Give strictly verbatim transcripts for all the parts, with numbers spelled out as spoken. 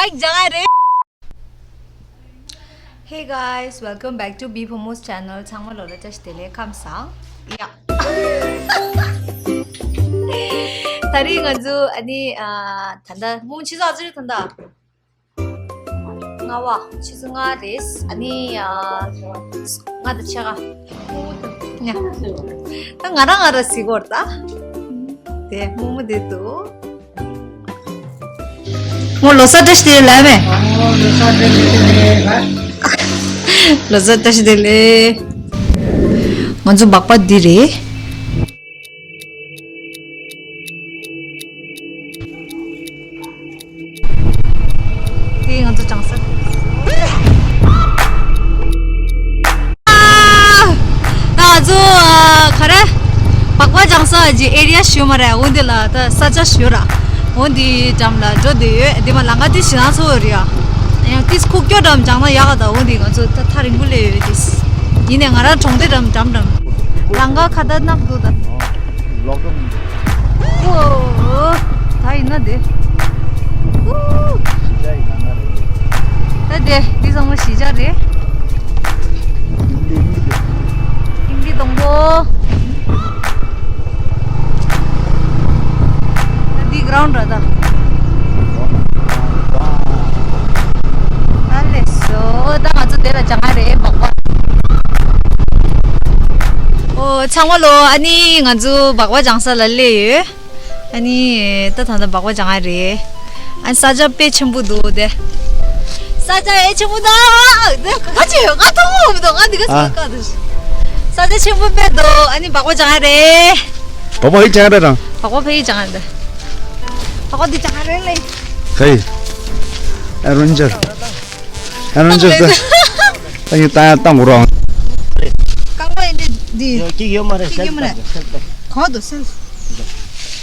ཨ་ཇ་ག་རེད། Hey guys, welcome back to B Phomo's channel. ཚང་མ་ལོ་ལ་བཀྲ་ཤིས་བདེ་ལེགས། ཁམས་བཟང་། ཡ། ད་རིང་ང་ཚོ་ཨ་ནི་ཨ་ད་ལྟ་མོ་ཆུ་ཚོད་ཨ་ཙི་རེད་ད་ལྟ། ལྔ་པ། ཆུ་ཚོད་ལྔ་རེད། ཨ་ནི་ཨ་ལྔ་དང་ཕྱེད་ཀ། ཉ། ད་ང་རང་ང་རང་གཟིགས་གོ་ད། དེ་མོག་མོག་དེ་འདུག་མོ་ལོ་གསར་བཀྲ་ཤིས་བདེ་ལེགས་ལབ་མེད། ལོ་གསར་བཀྲ་ཤིས་བདེ་ལེགས། ང་ཚོ་སྦག་སྦག་འདི་རེད། དེ་ང་ཚོ་སྦྱང་ས། ད་ང་ཚོ་ག་རེ། སྦག་སྦག་སྦྱང་ས་ཀྱི་ཨེ་རི་ཡ་ཞིག་ཡོད་མ་རེད། འོ་འདི་ལ་ད་ས་ཆ་ཞིག་ཡོད་ར། འོ་འདི་འགྲམ་ལ་འགྲོ་བསྡད་ཡོད། འདི་མ་ལམ་ཁ་ཏིས་ཞེ་དྲག་ཚོ་ཡོད་རེད་ཡ། ཡང་ཏིས་ཁུག་ཀྱོག་འགྲམ་སྦྱང་ན་ཡག་ག་ད། འོ་འདི་ང་ཚོ་ད་ཐག་རིང་པོ་སླེབས་ཡོད་ཏིས། ཡིན་ནའི་ང་རང་གྲོང་སྡེ་འགྲམ་འགྲམ་འགྲམ། ལམ་ཁ་ཁ་ད་ནག་འདུག་ད། ལོག་གཏོང་། ཨོ། ད་ཡིན་ན་དེ། ཨུ། ད་དེ་འདི་ཚང་མ་གཞིས་ཆགས་རེད། ཨིན་དི་སྡོང་པོ། ད་འདི་གྷ་རའུན་ཌི་རེད་ད། ཨ་ལེ་སོ། ད་ང་ཚོ་དེ་ལ་སྦྱང་ཡ་རེད། སྦག་སྦག་ཨོ་ཚང་མ་ལོ། ཨ་ནི་ང་ཚོ་སྦག་སྦག་སྦྱང་ས་ལ་སླེབས་ཡོད། ཨ་ནི་ད་ད་ལྟ་སྦག་སྦག་སྦྱང་ཡ་རེད། ཨ་ནི་ས་ཆ་དཔེ་ཆེན་པོ་འདུག་དེ། ས་ཆ་ཨེ་ཆེན་པོ་འདུག་དེ་ག་ཅི་ཡོད། ང་མཐོང་མ་མི་འདུག་ང་འདི་ག་ཚོད་ཨ་བཀག་འདུག་ས་ཆ་ཆེན་པོ་དཔེ་འདུག་ཨ་ནི་སྦག་སྦག་སྦྱང་ཡ་རེད། སྦག་སྦག་ཕ་གི་སྦྱང་ཡ་རེད་རང་། སྦག་སྦག་ཕ་གི་སྦྱང་ཡ་རེད། སྦག་སྦག་འདི་སྦྱང་ཡ་རེད་ལེ། ཧེ། ཨེ་རོན་ཇར། ཨེ་རོན་ཇར་ད། ད་ཡིན་ད་ཡང་བཏང་གོ་རང་། རྐང་པ་ཡིན་འདི་འདི། ཡོད་ཀྱི་ཡོད་མ་རེད། གཅིག་ཡོད་མ་རེད། སེལ་ཏེ། གང་དུ་སེལ།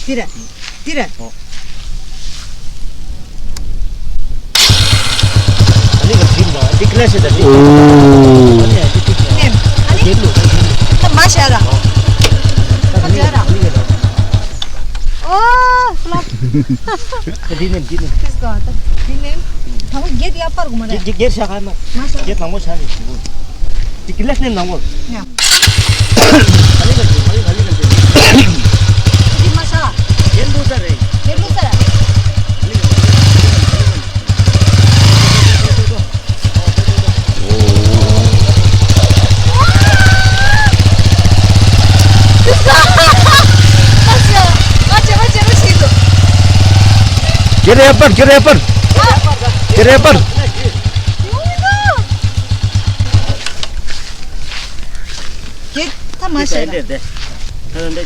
འདི་རེད། འདི་རེད། ཨ་ནི་ག་ཟིན་ད་འདི་ཀི་ལེ་ཤི་ད་འདི། ཨོ། ཨ་ནི་འདི་ཏིག་ནེམ། ཨ་ནི་འདི་ལུ་ད་འདི་ལུ། ད་མ་བྱས་ར། ད་འདི་ལུ་ད་འདི་ལུ་ད། ཨོ་ཕློབ། ད་འདི་ནེམ་འདི་ནེམ། ཕིས་གོ་ད་འདི་ནེམ། དང་པོ་གེད་ཡ་པར་གོ་མ་རེད། གེད་གེད་ཤ་ཁ་མ། མ་ཤ། གེད་དང་པོ་ཤ་རེད་ཞུ་གོ། འདི་ཀི་ལེ་ཤི་ནེམ་དང་པོ། ཡ། ཨ་ནི་ག་འདི་ཨ་ནི་ག་ལི་ག་འདི། འདི་མ་ཤ། གེད་ལུ་ད་རེད། གེད་ལུ་ད་རེད། གེད་ཡ་པར། གེད་ཡ་པར། གེད་ཡ་པར། གེད་ད་མ་བྱས་ལ། ད་འདི་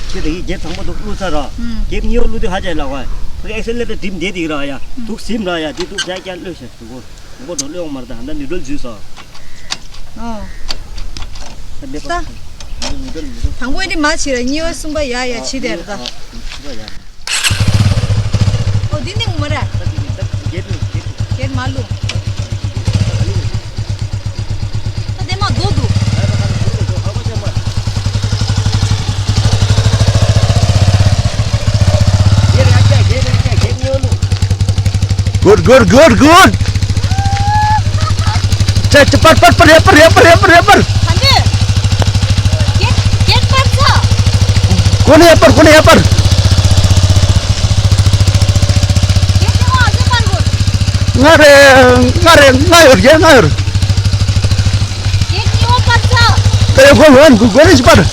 ཁྱེད་རིགས་གེད་དང་པོ་འདུག་བླུགས་ཚར་ར། གེད་གཉིས་པ་བླུགས་དུས་ཧ་ཅང་ལ་བ། ཕ་གི་ཨེག་སི་ལེ་ཊར་འགྲིམ་བསྡད་དེ་ར་ཡ། འདུག་ཟིན་ར་ཡ། འདི་འདུག་བྱས་ཀྱང་གློད་ཤག་འདུག་གོ། དང་པོ་འགྲོ་གློད་འོང་མ་རེད། ད་ཧ་ད་ནིའུ་ཊལ་འཛུལ་སོང་། ཨོ། ད་འདི་པ། ད། ནིའུ་ཊལ་ནིའུ་ཊལ། དང་པོ་འདི་མ་བྱེད་ར། གཉིས་པ་གསུམ་པ་ཡ་ཡ་བྱེད་དེ་ར་ད། ཨོ། གསུམ་པ་ཡ། ཨོ་འདི་ནི་ངོ་མ་ར། ད་འདི་ནི་ད་གེད་ལུ་གེད་ལུ། གེད་མ་ལུ། ད་འདི་མ་རྡོ་འདུག Good, good, good, good. ཅེ་ཅེ་པར་པར་པར་ཡ་པར་ཡ་པར་ཡ་པར་ཡ་པར། ག་འདི། གེད་གེད་པར་ཚ། གོ་ནས་ཡ་པར་གོ་ནས་ཡ་པར། གེད་ཀྱི་ཨ་ཟེ་པར་གོ། ང་རེ་ང་རེ་ང་ཡོད་རྒྱལ་ང་ཡོད། གེད་ཀྱི་ཨ་པར་ཚ། ད་ཡ་གོ་ལོན་གོ་གོ་ནས་པར།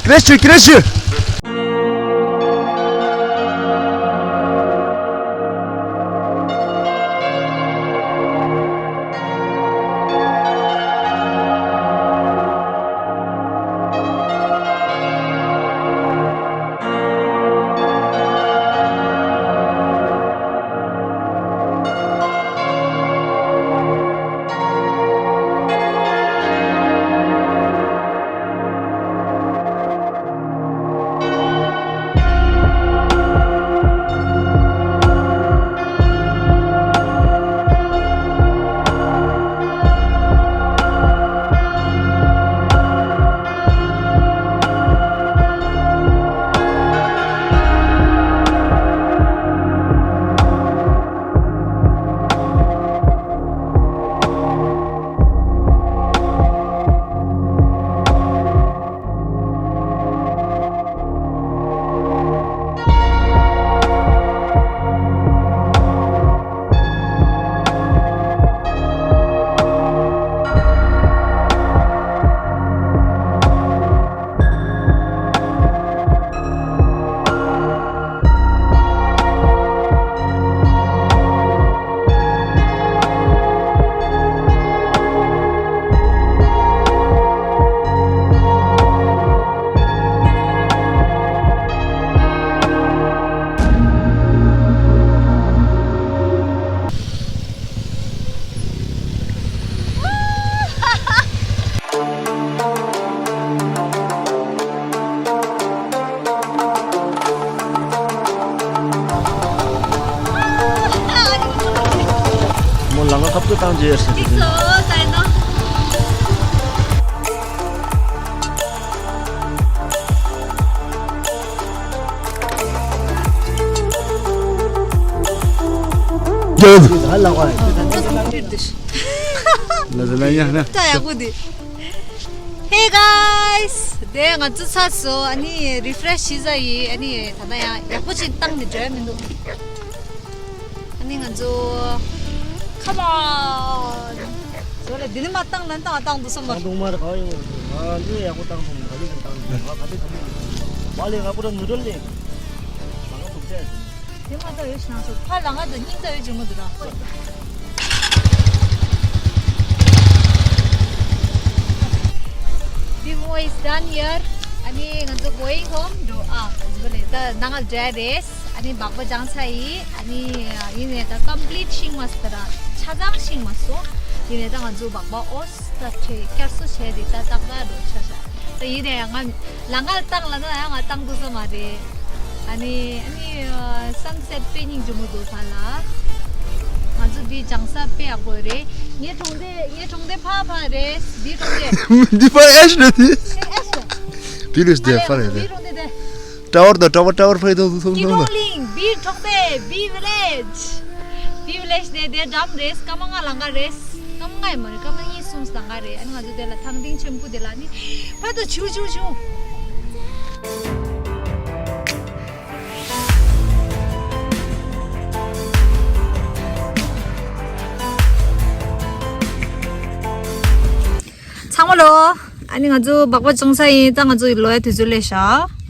ཀྲེ་ཤུ་ཀྲེ་ཤུ། ཐབ་ཏུ་བཏང་རྗེས་ཟེར་གྱི་འདུག། ལ་ལ་ཡ་ན། ད་ཡག་པོ་འདུག། Hey guys! དེ་ང་ཚོ་ཚར་སོང་། ཨ་ནི་རི་ཕི་རེ་ཤི་བྱས་ཡིན། ཨ་ནི་ད་ལྟ་ཡང་ཡག་པོ་ཅིག་བཏང་ནས་འགྲོ་ཡ་མི་འདུག། ཨ་ནི་ང་ཚོ། Come on! ཟོ་ལེ་འདི་ནི་མ་བཏང་ན་བཏང་བཏང་འདུག་བསམ་པ། བཏང་འདུག་མ་རེད། ག་ཡོང་། ང་འདི་ཡག་པོ་བཏང་འདུག། ག་ལེ་ག་བཏང་འདུག། ང་ག་ལེ་ག་ལེ། མ་ལེ་ང་པུ་ར་ནུ་ཌལ་ལེ། ང་ཐུག་ཆེ། དེ་མ་ལྟ་ཡོད་ཤང་སོ་ཕ་ལ་ང་དང་སྙིང་རྩ་ཡོད་ཅིག་མོ་འདུག་ར། Demo is done here. ཨ་ནི་ང་ཚོ་going home འགྲོ། ཨ་ཟོ་ལེ་ད་ནང་ལ་འགྲོ་ཡ་རེད། ཨ་ནི་སྦག་སྦག་སྦྱངས་ཚར་ཡིན། ཨ་ནི་ཡིན་ནའི་ད་ཀམ་པི་ལིཊ་ཤིང་མ་སྟ་ར། ཆ་ཚང་ཤིང་མ་སོང་། ཡིན་ནའི་ད་ང་ཚོ་སྦག་སྦག་ཨོ་སི་ད་ཁྲེ་བསྐྱར་གསོ་བྱས་རེད། ད་ཏག་ཏག་འགྲོ་ཆ་ཤ། ད་ཡིན་ནའི་ང་ལང་ཀར་བཏང་ལ་ན་ཡང་ང་བཏང་འདུག་ས་མ་རེད། ཨ་ནི་ཨ་ནི་སན་སེཊ་དཔེ་སྙིང་རྗེ་མོ་འདུག་ཕ་ལ། ང་ཚོ་འདི་སྦྱངས་ས་དཔེ་ཡག་པོ་རེད། ངའི་གྲོང་སྡེ་ངའི་གྲོང་སྡེ་ཕ་ཕ་རེད། འདི་གྲོང་སྡེ། འདི་ཕ་ཨེ་ཤི་རེད་དེ། ཨེ་ཤི། Village དེ་ཕ་རེད་དེ། འདི་གྲོང་སྡེ་དེ། Tower དང་tower tower ཕ་ཡི་དང་སོང་སོང་སོང་། ཀི་རོང་གླིང་བི་གྲོང་སྡེ་བི་ཝི་ལེཇ། བི་ཝི་ལེཇ་དེ་དེ་འགྲམ་རེད། སྐར་མ་ལྔ་ལང་ཀ་རེད། སྐར་མ་ལྔ་ཡང་མ་རེད། སྐར་མ་གཉིས་གསུམ་ལང་ཀ་རེད། ཨ་ནི་ང་ཚོ་དེ་ལ་ཐང་སྟེང་ཆེན་པོ་དེ་ལ་ནི་ཕ་དོ་ཆུ་ཆུ་ཆུ། ཚང་མ་ལོ། ཨ་ནི་ང་ཚོ་སྦག་སྦག་བཅོང་ས་ཡིན། ད་ང་ཚོ་ལོ་ཡ་དུས་ཚོད་ལས་ཤག།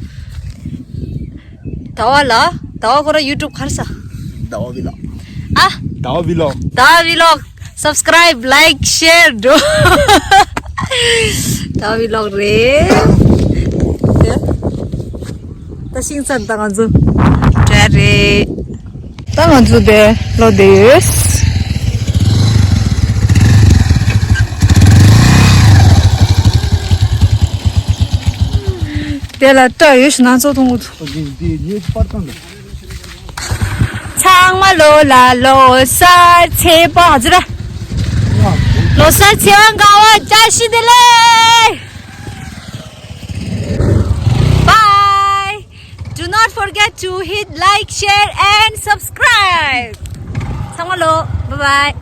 ཟླ་བ་ལ། ཟླ་བ་ཁོ་ར་ཡུ་ཊུབ་ག་རེ་ཟ། ཟླ་བ་བི་ལོག། ཨ། ཟླ་བ་བི་ལོག། ཟླ་བ་བི་ལོག། སབ་སི་ཀ་རའིབ། ལའིཀ། ཤེར་འགྲོ། ཟླ་བ་བི་ལོག་རེད། ད་ཤིང་ཚན་ད་ང་ཚོ་གྲལ་རེད། ད་ང་ཚོ་དེ་ལོ་དེ་ཡོད། དེ་ལ་སྐྲ་ཡོད་ཤི་ན་ཚོ་མཐོང་གི་འདུག། ཚང་མ་ལོ་ལ་ལོ་གསར་ཚེས་པ་ཧ་ཙི་ར། ལོ་གསར་ཚེས་པ་དགའ་བ་བཀྲ་ཤིས་བདེ་ལེགས། Bye. Do not forget to hit like, share and subscribe. ཚང་མ་ལོ། Bye bye.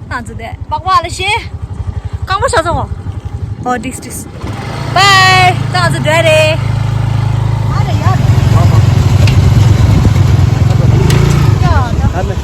ང་ཚོ་དེ་པག་པ་ལ་ཤེ། རྐང་པ་ཤ་ཚོགས། ཨོ་ཏིག་ཏིག། Bye. ད་ང་ཚོ་འགྲོ་ཡ་རེད། ཨ་རེ་ཡ་རེད། ཡ་ད། ཨ་མེ།